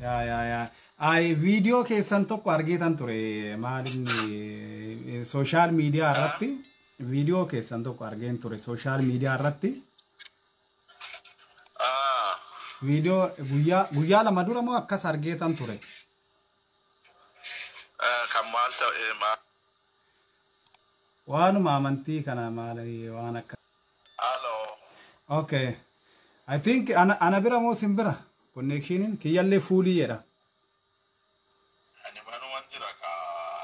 Yaa yaa yaa. Ay, viidiyoo keessan tokko argeetan ture, maalinni, social media irratti viidiyoo keessan tokko argeen ture social media irratti. Viidiyoo guyyaa guyyaa 2 dura moo akkas argeetan ture. Kan maal ta'e maal? Waanuma amantii kana, maali, waan akka. Hello. Okay. I think ana bira moo sin bira? Connectioniin kiyyallee fuulii jedha. Ani manuman jira ka,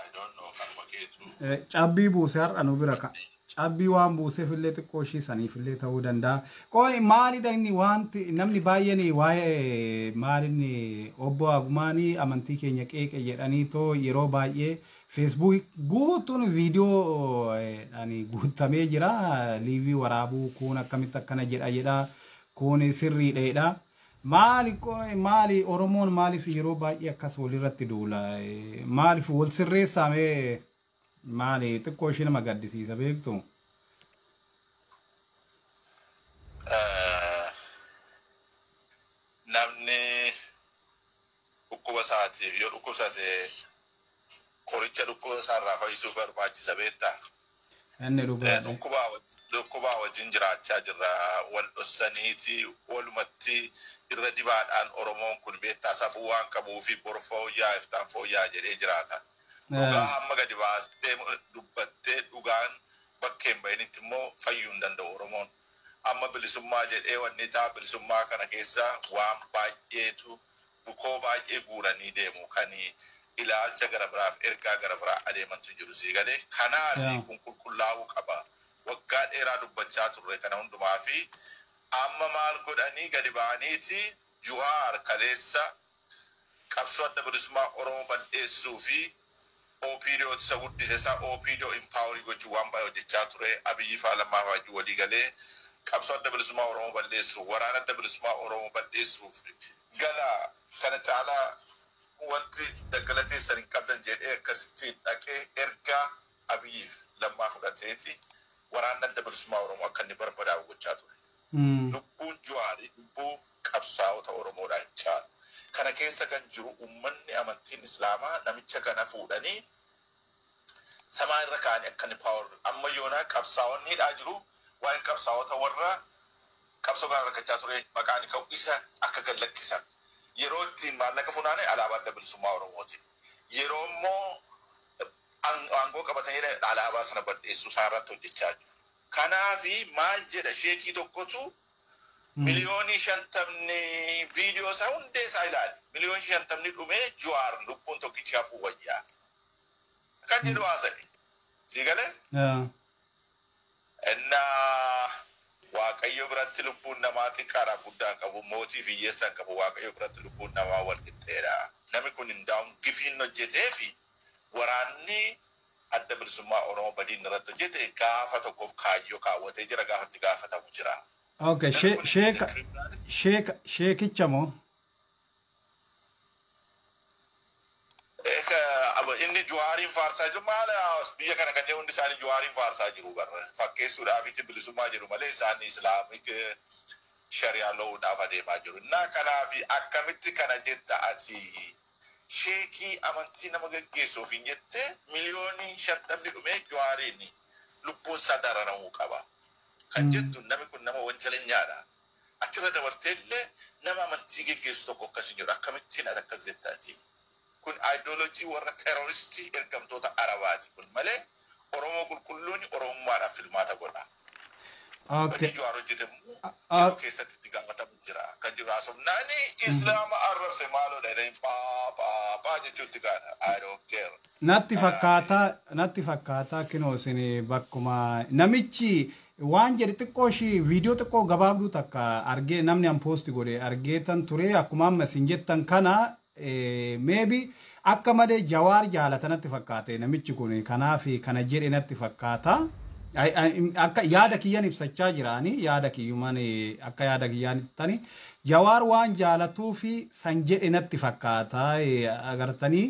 I don't know, kanuma keetu. Cabbii buuse har'a nu bira ka. Cabbii waan buuseef illee xiqqoo ishii saniif illee ta'uu danda'a. Qoy, maalidha inni wanti namni baay'een waa'ee maalinni obbo Agumaanii amantii keenya qeeqe jedhanii too yeroo baay'ee Facebook guutuun viidiyoo ani guutamee jira. Live waraabuu kun akkamitti akkana jedha jedha, kun sirriidha. Maali qoy, maali, Oromoon maaliif yeroo baay'ee akkas walirratti duula? Maaliif wal sirreessamee, maali, xiqqoo ishee nama gaddisiisa, beektu? Namni dhukkuba isaatiif yoo dhukkubsate qoricha dhukkuba isaarraa fayyisuuf barbaachisa, beektaa? Inni dhugaadha. Dhukkubaa wajjin jiraachaa jirra. Wal dhossaniiti walumatti irra dibaadhaan Oromoon kun, beektaa, safuu waan qabuu fi bor fooyyaa, iftaan fooyyaa jedhee jiraata. Dhugaa hamma gadi baastee dubbattee dhugaan bakkee hin bahinitti immoo fayyuu hin danda'u Oromoon. Amma bilisummaa jedhee wanni ta'a, bilisummaa kana keessa waan baay'eetu bukoo baay'ee guuranii deemu, kan ilaalcha gara biraaf ergaa gara biraa adeemantu jiru, sii galee. Kanaaf kun qulqullaa'uu qaba. Waggaa dheeraa dubbachaa turre kana hundumaa fi amma maal godhanii gadi ba'aniiti Juhaar kaleessa qabsoo Adda Bilisummaa Oromoo bal'eessuu fi OPDO isa guddise, isaa OPDO empower gochuu waan baay'ee hojjechaa ture. Abiyyi faa Lammaa faa walii galee qabsoo Adda Bilisummaa Oromoo bal'eessuu, waraana Adda Bilisummaa Oromoo bal'eessuuf gala kana caalaa wanti daggala teessan hin qabdan jedhee akkasitti dhaqee ergaa Abiyyiif Lammaa fudhateeti waraanni Adda Bilisummaa Oromoo akka inni barbadaa'u gochaa ture. Lubbuun Juwaarii lubbuu qabsaa'ota Oromoodhaa hin caalu. Kana keessa kan jiru uummanni amantiin Islaamaa namicha kana fuudhanii samaa irra kaa'anii akka inni power amma yoonaa qabsaa'onni hidhaa jiru, waa'een qabsaa'ota warra qabsoo kana rakkachaa ture maqaan ka'u isa akka gad lakkisan. Yeroo ittiin maallaqa funaane alaabaa Adda Bilisummaa Oromooti. Yeroo immoo aangoo qabatanii alaabaa sana balleessuu isaa irratti hojjechaa jiru. Kanaafi maal jedha, sheekii tokkotu 50,000,000 viidiyoo isaa hundee isaa ilaali. 50,000,000 dhumee Juwaar lubbuun tokkichi hafuu wayyaa. Kan jedhu haasa'e. Sii galee? Innaa Waaqayyo biratti lubbuun namaa xiqqaadhaaf guddaa hin qabu, mootii fi hiyyeessa hin qabu. Waaqayyo biratti lubbuun namaa wal qixxeedha. Namni kun hin daa'uun gifiin hojjetee fi waraanni Adda Bilisummaa Oromoo badiin irratti hojjete gaafa tokkoof kaayyoo kaawwatee jira, gaafa itti gaafatamu jira. Okay, Namni kun sheeka is a criminalist. Sheekicha moo? Eka inni Juwaariin faarsaa jiru maal, biyya kana kan jedhu hundi isaanii Juwaariin faarsaa jiru barra fakkeessuudhaaf bilisummaa jedhu malee isaan Islamic Sharia law'uudhaaf adeemaa jiru. Innaa kanaaf akkamitti kana jetta ati, sheekii amantii nama gaggeessuuf hin jette, 50,000,000 dhumee Juwaariin lubbuun isaa dararamuu qaba. Kan jettu namni kun nama wanjalanyaadha. Achirra dabartee illee nama amantii gaggeessu tokko akkas hin jedhu, akkamittiin ati akkas jetta ati? Kun ideology warra terroristii ergamtoota Arabaati kun malee Oromoo qulqulluun Oromummaadhaaf filmaata godha. Hojii Jawaar hojjete immoo yeroo keessatti itti gaafatamu jira. Kan jiru haasofnaani Islaama arrabse maaloodha jedhanii paa paa paa jechuutti kaana. I don't care. Natti fakkaataa kinoo isin bakkuma namichi waan jedhe xiqqoo ishii viidiyoo xiqqoo gabaabduu takka argee, namni an post godhe argeetan ture. Akkuma amma isin jettan kana, maybe akka malee Jawaar jaalata natti fakkaate namichi kun, kanaaf kana jedhe natti fakkaata. Akka yaada kiyyan ibsachaa jiraani, yaada kiyyumaan akka yaada kiyyaanittani Jawaar waan jaalatuu fi san jedhe natti fakkaata agartanii.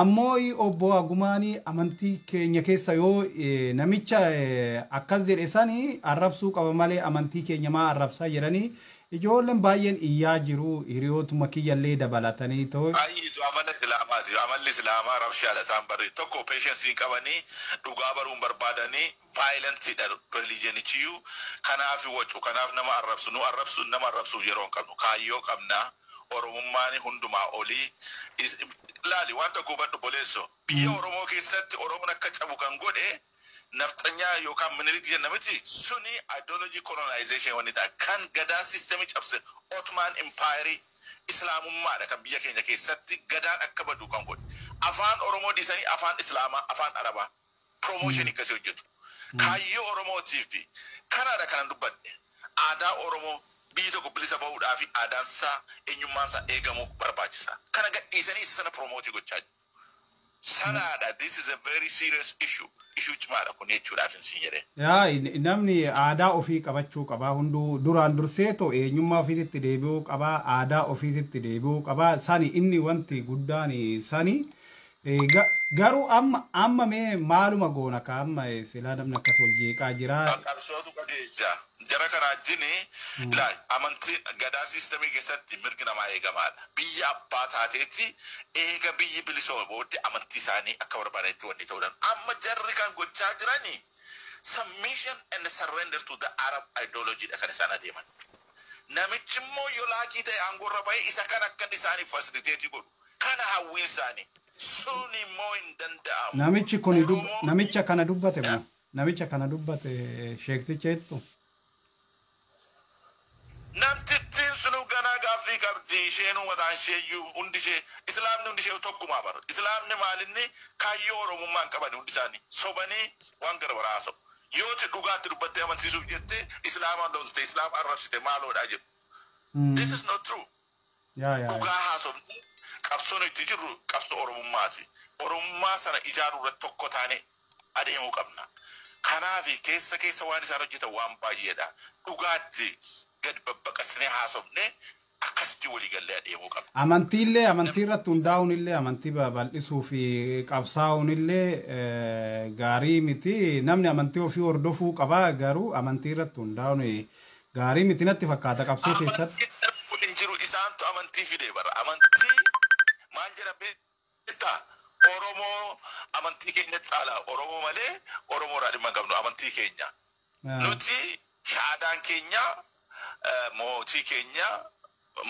Ammoo obbo Agumaanii amantii keenya keessa yoo namicha akkas jedhe sani arrabsuu qaba malee amantii keenya maa arrabsaa jedhanii. Ijoolleen baay'een iyyaa jiru, hiriyootuma kiyyallee dabalatanii too. Ayyiitu amala Islaamaati. Amalli Islaamaa rabshaadha isaan barri. Tokko patience hin qabanii, dhugaa baruun barbaadanii, violentiidha religionichiyyuu. Kanaaf wacu, kanaaf nama arrabsu. Nu arrabsu, nama arrabsuuf yeroo hin qabnu. Kaayyoo qabna. Oromummaan hundumaa olii. Laali, waan tokko hubadhu, boleesso. Biyya Oromoo keessatti Oromoon akka cabu kan godhe nafxanyaa yookaan Minilik jenna miti, suni ideology colonization wanni ta'a. Kan gadaa systemii cabse Ottoman Empire, Islaamummaadha kan biyya keenya keessatti gadaan akka badu kan godhe. Afaan Oromoo dhiisanii afaan Islaamaa, afaan Arabaa promotion akkasii hojjetu. Kaayyoo Oromootiif fi kanaadha kanan dubbadhe. Aadaa Oromoo, biyyi tokko bilisa bahuudhaa fi aadaan isaa, eenyummaan isaa eegamuu barbaachisa. Kana gadhiisanii isa sana promote gochaa jiru. Sanaadha. This is a very serious issue. Issue cimaadha kun jechuudhaaf hin siin jedhee. Yaa, namni aadaa ofii qabachuu qabaa. Hunduu duraan dursee too eenyummaa ofiitti deebi'uu qabaa, aadaa ofiitti deebi'uu qabaa. Sani inni wanti guddaan sani. Garuu amma mee maaluma goona ka? Amma silaa namni akkas wal jeeqaa jira. Qabsootu qajeelcha. Jara kana wajjin ilaali, amantii gadaa systemii keessatti mirgi namaa eegamaadha. Biyya abbaa taateetti eega biyyi bilisoome booddee amantii isaanii akka barbaadanitti wanni ta'uu danda'a. Amma jarri kan gochaa jirani submission and surrender to the Arab ideology dha kan isaan adeeman. Namichi immoo yoo laakii ta'e aangoorra bahee isa kan akka isaaniif facilitate godhu. Kana hawwiin isaanii. Sun immoo hin danda'amu. Namichi kun namicha kana dubbate moo? Namicha kana dubbate sheekticha jettu? Namtittiin sunu ganaa gaaffii qabdi. Isheen mataan ishee iyyuu, hundi ishee, Islaamni hundi ishee tokkumaa bara. Islaamni maalinni kaayyoo Oromummaa hin qaban, hundi isaanii sobanii waan gara biraa haasa'u. Yooti dhugaatti dubbattee amansiisuuf jettee Islaamaan lolte, Islaama arrabsite maaloodhaa jedhu. This is not true. Yaa yaa. Dhugaa haasofne, qabsoon itti jirru qabsoo Oromummaati. Oromummaa sana ijaaruu irratti tokko taane adeemuu qabna. Kanaaf keessa keessa waan isaan hojjetan waan baay'eedha. Dhugaatti gad babbaqasnee haasofne, akkasitti walii gallee adeemuu qabna. Amantiillee, amantii irratti hundaa'uun illee, amantii babal'isuu fi qabsaa'uun illee gaarii miti. Namni amantii ofii hordofuu qaba, garuu amantii irratti hundaa'uun gaarii miti natti fakkaata qabsoo keessatti. Amantii hin jiru, isaantu amantii fide bara. Amantii maal jedha beektaa? Oromoo amantii keenya caala. Oromoo malee Oromoo irraa dhimma hin qabnu, amantii keenya. Nuti shaadaan keenya, mootii keenya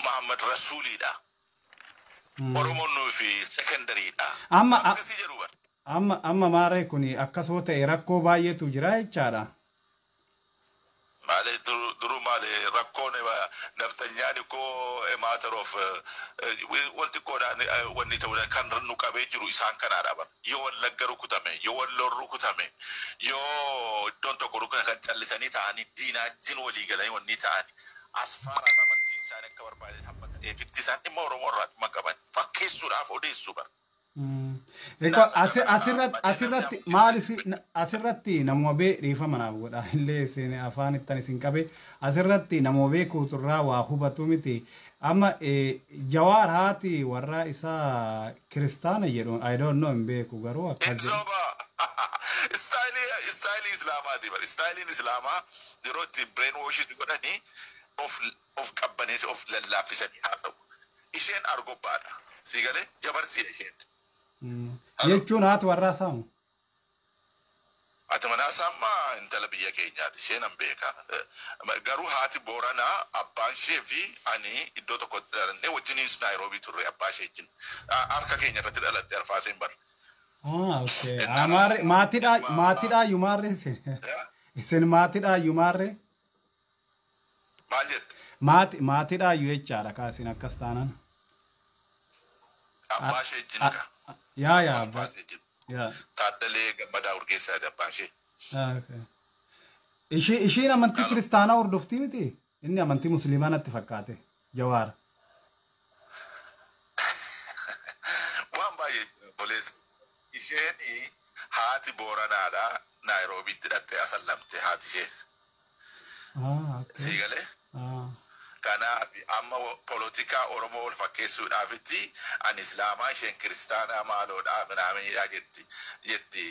Muhammad Rasuuliidha. Oromoon nuufi secondaryidha. Amma Akkasii jedhu bara. Amma maarree kun akkasoo ta'e rakkoo baay'eetu jira jechaadha. Maali, duru maali rakkoon? Naftanyaan koo matter of wanti qoodhaan wanni ta'uu kan nu qabee jiru isaan kanaadha bara. Yoo Wallagga rukutame, yoo Walloon rukutame, yoo iddoon tokko rukutame, kan callisanii ta'anii diinaajjin walii galanii wanni ta'anii as far as amantiin isaanii akka barbaadan hamma ta'eefitti isaan dhimma Oromoo irraa dhimma qaban fakkeessuudhaaf odeessuu bara. Egaa asirratti maaliif asirratti namuma bee dhiifama naaf godha illee isin afaan ittan isin qabe, asirratti namuma beekuuturraa waa hubatu miti. Amma Jawaar haati warra isaa kiristaana jedhu, I don't know, hin beeku, garuu akkas jedhu. Soba. Stylii Islaamaati bari. Styliin Islaamaa yeroo itti brain wash godhanii of qabbaneessi of lallaaffisanii haasa'u. Isheen argobbaadha. Si galee, jabarsiidha isheen. Jechuun haati warraa saamu. Ati manaa sammaa intala biyya keenyaati. Isheen an beeka. Garuu haati Booranaa, abbaan ishee fi ani iddoo tokkotti dhalannee wajjiniis Naayiroobii turre abbaa ishee wajjin. Harka keenya irratti dhalatte Arfaaseen bara. Ah, okay. Amaarre maatiidhaa maatiidhaa yumaarre isin. Isin maatiidhaa yumaarre. Maal jette? Maati maatiidhaa yu jechaadha kaa isin akkas taanan. Abbaa ishee wajjin kaa. Yaa abbaa. Abbaa ishee wajjin. Yaa. Taaddalee Gammadaa Urgeessaati abbaan ishee. Ah, okay. Ishiin amantii kiristaanaa hordoftii miti? Inni amantii musliimaa natti fakkaate. Jawaar. Waan baay'ee obboleessa. Isheen haati Booranaadha. Naayiroobiitti dhattee asallamte haati ishee. Ah, okay. Sii galee? Ah. Kanaaf amma polotikaa Oromoo wal fakkeessuudhaafitti ani Islaamaa, isheen Kiristaanaa, maaloodhaa minaaminidha jetti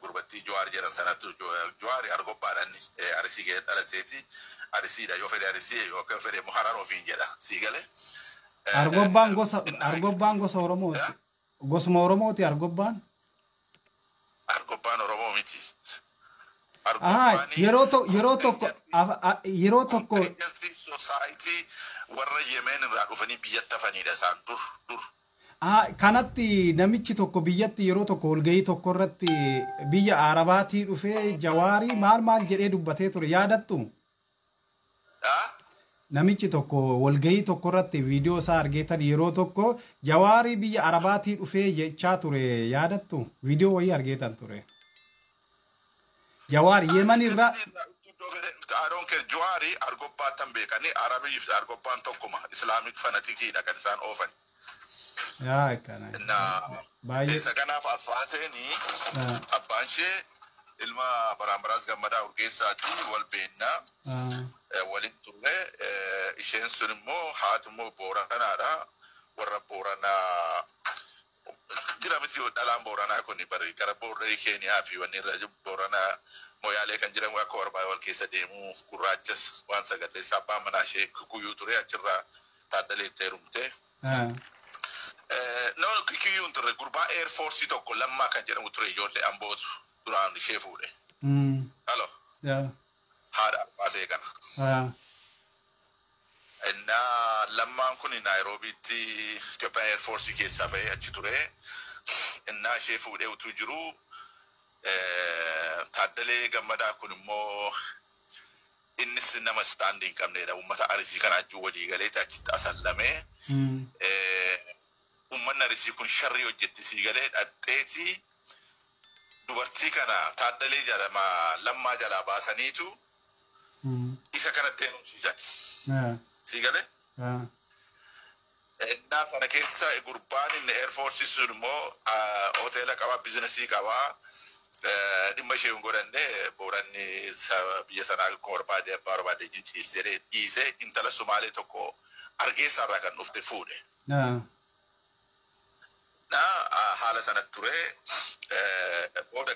gurbattii Jawaar jedhan sanattu. Jawaari Argobbaadhaan Arsii ga'ee dhalateeti. Arsiidha yoo fedhe, Arsii yookaan fedhe immoo Harar ofiin jedha, sii galee. Argobbaan gosa Oromooti. Gosuma Oromooti Argobbaan. Argobbaan Oromoo miti. Ahaa, yeroo tokko Society warra Yemeen irraa dhufanii biyyatti hafanidha isaan dur dur. Kanatti namichi tokko biyyatti yeroo tokko walgahii tokko irratti biyya Arabaatii dhufee Jawaarii maal maal jedhee dubbatee ture, yaadattu? Namichi tokko walgahii tokko irratti viidiyoo isaa argeetan, yeroo tokko Jawaarii biyya Arabaatii dhufee jechaa ture, yaadattu? Viidiyoo wayii argeetan ture. Jawaar Yemen irraa. I don't care. Jawaari Argobbaattan beekanii, Arabii fi Argobbaan tokkuma. Islamic fanaticiidha kan isaan oofan. Yaa kana. Baay'ee. Isa kanaaf Arfaaseenii abbaan ishee ilma Baraambaraas Gammadaa Urgeessaati, wal beennaa waliin turre. Isheen sun immoo haati immoo Booranaadha. Warra Booranaa jira miti, dhalaan Booranaa kun bari gara boorrii Keeniyaa fi wanni irra jiru Booranaa Moyaalee kan jiran akka barbaade wal keessa deemuu, gurraachas waan sagaleessa. Abbaan manaa ishee Kikuyyuu ture, achirraa Taaddaleetti heerumte. No, Kikuyyuun turre, gurbaa Air Force tokko Lammaa kan jedhamu ture, ijoollee Ambootu duraan ishee fuudhe. Halo. Haadha Arfaasee kana. Innaa Lammaan kun Naayiroobiitti Itoophiyaa Air Force keessaa bahee achi ture. Innaa ishee fuudhee utuu jiru, Taaddalee Gammadaa kun immoo innis nama standii hin qabnedha. Uummata Arsii kana wajjin walii galeeti achitti asallamee. Uummanni Arsii kun sharrii hojjetti, sii galee, dhadheeti dubartii kana Taaddalee jedhama Lammaa jalaa baasaniitu isa kanatti heerumsiisan. Sii galee? Innaa sana keessa gurbaan inni Air Force sun immoo hoteela qabaa, businessii qabaa. Dhimma ishee hin godhanne. Booranni biyya sanaa akkuma barbaade abbaa barbaade jijjiistee dhiisee intala Sumaalee tokko Argeessaa irraa kan dhufte fuudhe. Na haala sanatti ture, booda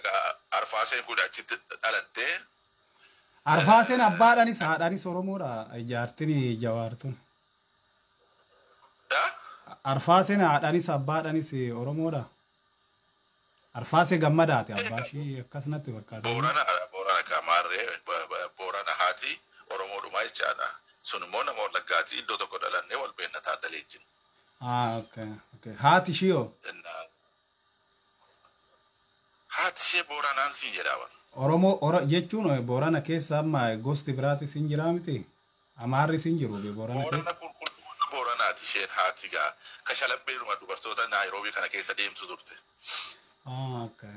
Arfaaseen kun achitti dhalattee. Arfaaseen abbaadhaanis haadhaanis Oromoodha, jaartiin Jawaartun. Arfaaseen haadhaanis abbaadhaanis Oromoodha. Arfaasee Gammadaati abbaa ishii, akkasumatti fakkaata. Boorana, Boorana Kamaarree, Boorana haati, Oromoodhuma jechaadha. Sun immoo nama Wallaggaati, iddoo tokko dhalannee wal beekna Taaddalee wajjin. Ah, okay. Haati ishii hoo? Haati ishee Booranaan siin jedhaa bara. Oromoo oro jechuun Boorana keessa amma gosti biraatis hin jiraa miti? Amaarris hin jiru Boorana keessa. Boorana qulqulluu Booranaati isheen haati gaa. Kashalabbeedhuma dubartoota Naayiroobii kana keessa deemtu turte. Ah, okay.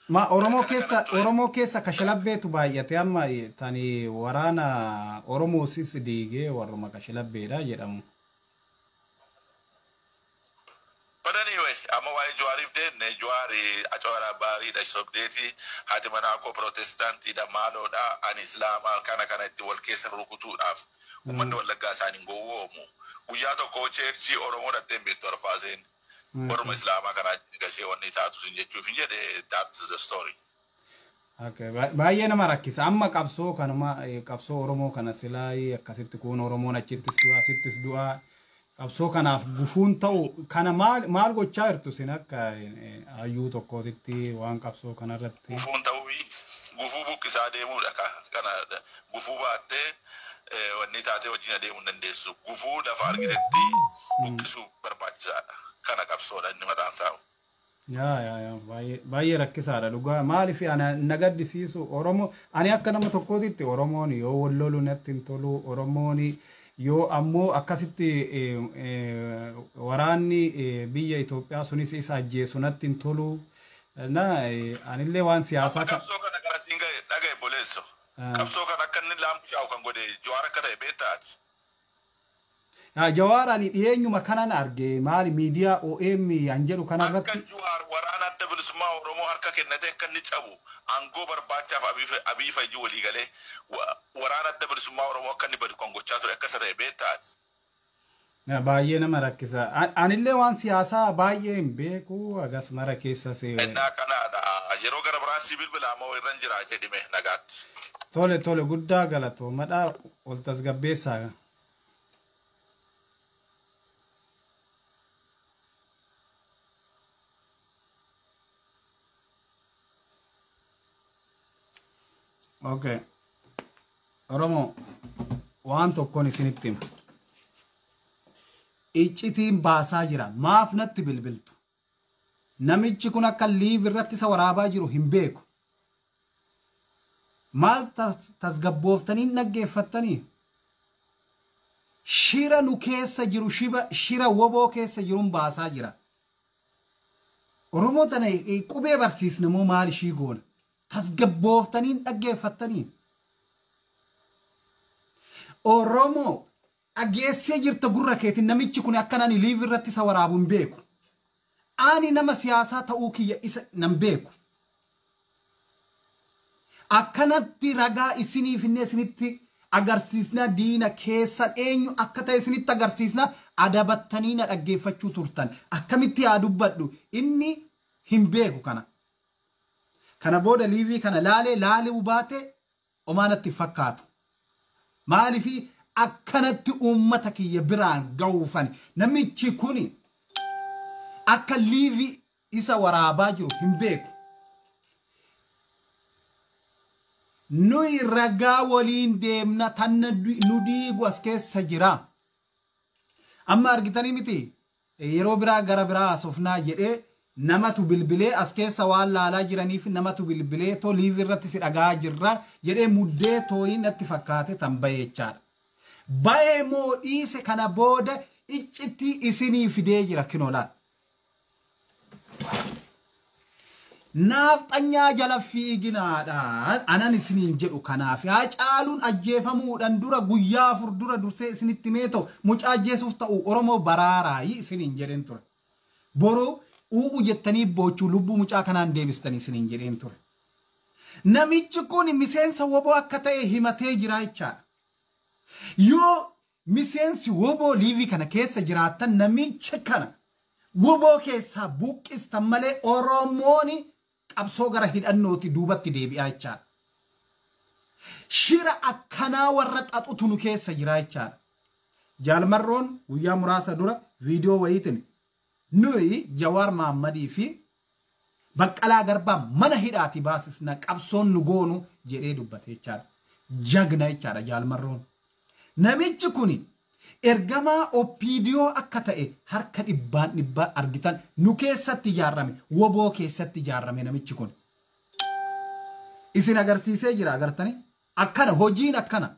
Ma Oromoo keessa kashalabbeetu baay'ate amma, tani waraana Oromoosis diigee warruma kashalabbeedha jedhamu. But anyway, amma waa'ee Jawaariif deemne. Jawaari acoora baariidha, sobdeeti, haati manaa koo Protestaantiidha, maaloodha, ani Islaamaa, kana kana itti wal keessa rukutuudhaaf uummanni Wallaggaa isaan hin gowwoomu. Guyyaa tokko churchii Oromoo dhattee hin beektu Arfaaseen. Warruma Islaamaa kanaa gashee wanni taatu sin jechuuf hin jedhe, that's the story. Okay, baay'ee nama rakkisa. Amma qabsoo kanuma, qabsoo Oromoo kana silaa akkasitti kun Oromoon achittis du'aa asittis du'aa, qabsoo kanaaf gufuun ta'u kana maal maal gochaa jirtu sin akka hayyuu tokkootitti waan qabsoo kanarratti? Gufuun ta'uu, gufuu buqqisaa deemuudha kana gufuu baattee wanni taatee wajjin adeemuu hin dandeessu. Gufuu lafa argitetti buqqisuu barbaachisaadha. Kana qabsoodha inni mataan isaa. Yaa, baay'ee baay'ee rakkisaadha dhugaa. Maaliif ana na gaddisiisu, Oromoo, ani akka nama tokkootitti Oromoon yoo wal lolu natti hin tolu. Oromoon yoo ammoo akkasitti waraanni biyya Itoophiyaa sunis isa ajjeesu natti hin tolu. Na anillee waan siyaasaa Qabsoo kana gara siin gahe dhagaye boleesso. Qabsoo kana akka inni laamshaa'u kan godhe Jawaar akka ta'e beektaati. Jawaar ani dhiyeenyuma kanan arge, maali, miidiyaa OM an jedhu Akka kanarratti. Jawaar waraana Adda bilisummaa Oromoo harka kennatee akka inni cabu aangoo barbaachaaf Abiy fayyuu walii galee waraana adda bilisummaa Oromoo akka inni badu kan gochaa ture akka isa ta'e beektaati. Baay'ee nama rakkisa. Anillee waan siyaasaa baay'ee hin beeku agas mara keessa si. Innaa kanaadha. Yeroo gara biraan si bilbilaa moo irra jira jedhime nagaatti. Tole tole guddaa galatoomadha ol tasgabbeessaa. Okay. Oromoo waan tokkoon isinitti hima. Iccitiin baasaa jira. Maaf natti bilbiltu? Namichi kun akka liiv irratti isa waraabaa jiru hin beeku. Maal tasgabbooftanii dhaggeeffattanii? Shira nu keessa jiru shira woboo keessa jiruun baasaa jira. Oromoo tana qubee barsiisne moo maal ishii goona? Tasgabbooftanii dhaggeeffattanii? Oromoo dhageessee jirta gurra keetiin namichi kun akkanaan liiv irratti isa waraabu hin beeku. Ani nama siyaasaa ta'uu kiyya isa nan beeku. Akkanatti ragaa isiniif inni isinitti agarsiisna diina keessan eenyu akka ta'e isinitti agarsiisna adabattanii na dhaggeeffachuu turtan. Akkamitti haa dubbadhu inni hin beeku kana. Kana booda liivii kana laalee laalee baate omaanatti fakkaatu. Maaliifii akkanatti uummata kiyya biraan ga'uufan namichi kuni akka liivii isa waraabaa jiru hin beeku. Nuyi ragaa waliin deemna tanna nu diigu as keessa jira. Amma argitanii miti yeroo biraa gara biraa haasofnaa jedhee namatu bilbilee as keessa waan laalaa jiraniif namatu bilbilee too liivii irratti si dhagaa jirra jedhee muddee tooyii natti fakkaate tan bahe jechaadha. Bahee moo dhiise kana booda iccitii isinii fidee jira kinolaa. Naafxanyaa jala fiiginaadhaan anan isiniin jedhu kanaaf haa caaluun ajjeefamuudhaan dura guyyaa afur dura dursee isinitti meetoo mucaa ajjeesuuf ta'u Oromoo baraaraayi isiniin jedheen ture. Boroo u'u jettanii boochuu lubbuu mucaa kanaan deebistanii isiniin jedheen ture. Namichi kun miseensa woboo akka ta'e himatee jira jechaadha. Yoo miseensi woboo liivii kana keessa jiraattan namicha kana woboo keessaa buqqistan malee Oromooni qabsoo gara hidhannooti duubatti deebi'aa jechaadha. Shira akkanaa warra xaxutu nu keessa jira jechaadha. Jaalmarroon guyyaa muraasa dura viidiyoo wayiitiin nuyi Jawaar Mahammadii fi Baqqalaa Garbaa mana hidhaati baasisna qabsoon nu goonu jedhee dubbate jechaadha. Jagna jechaadha Jaalmarroon. Namichi kuni ergamaa OPDO akka ta'e harka dhibbaan dhibbaa argitan nu keessatti ijaarame woboo keessatti ijaarame namichi kun. Isin agarsiisee jira agartanii akkana hojiin akkana.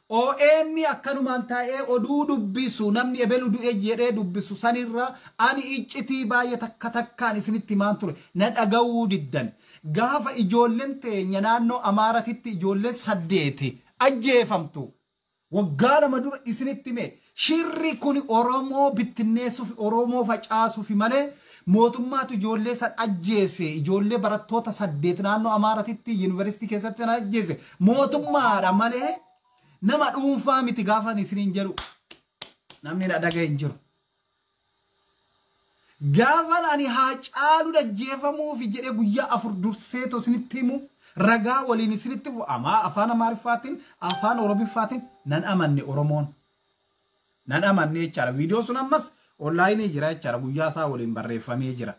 OM akkanumaan taa'ee oduu dubbisu namni ebelu du'e jedhee dubbisu sanirra ani iccitii baay'ee takka takkaan isinitti himaan ture na dhaga'uu diddan. Gaafa ijoolleen teenya naannoo Amaaratitti ijoolleen 8 ajjeefamtu. Waggaa lama dura isinitti hime shirri kun Oromoo bittinneessuuf Oromoo facaasuuf malee mootummaatu ijoollee san ajjeese ijoollee barattoota 8 naannoo Amaaratitti yuunivarsiitii keessatti san ajjeese mootummaadha malee nama dhuunfaa miti gaafa isiniin jedhu namni na dhaga'e hin jiru. Gaafa ani haa caalu ajjeefamuuf jedhee guyyaa afur durseetoo isinitti himu ragaa waliin isinitti amaa afaan Amaariffaatiin afaan Oromiffaatiin nan amanne Oromoon. Nan amanne jechaadha. Viidiyoo sun ammas onlaayinii jira jechaadha. Guyyaa isaa waliin barreeffamee jira.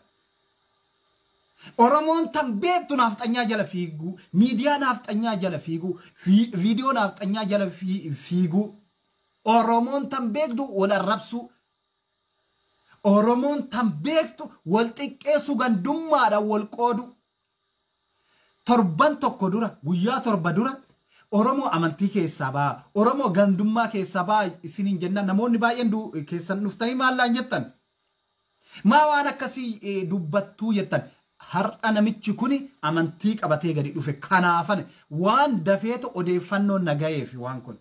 Oromoon tan beektu naafxanyaa jala fiiguu, miidiyaa naafxanyaa jala fiiguu, viidiyoo naafxanyaa jala fiiguu. Oromoon tan beektu wal arrabsuu. Oromoon tan beektu wal xiqqeessuu gandummaadhaan wal qoodu. Torban tokko dura guyyaa torba dura Oromoo amantii keessaa ba'a, Oromoo gandummaa keessaa ba'a isiniin jennaan namoonni baay'een keessan dhuftanii maallaan jettan? Maa waan akkasii dubbattuu jettan? Har'a namichi kuni amantii qabatee gadi dhufe kanaafan waan dafeetu odeeffannoon nagayeef waan kun.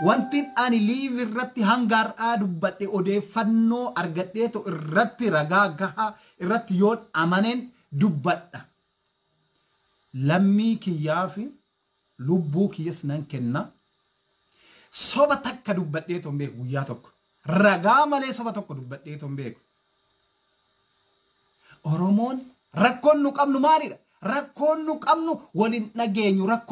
Wanti ani liiv irratti hanga har'aa dubbadhe odeeffannoo argadheetu irratti ragaa gahaa irratti yoon amaneen Dubbadha. Lammii kiyyaa fi lubbuu kiyyas nan kenna. Soba takka dubbadhee ton beeku guyyaa tokko. Ragaa malee soba tokko dubbadhee ton beeku. Oromoon rakkoon nu qabnu maalidha? Rakkoon nu qabnu waliin dhageenyu rakkoon.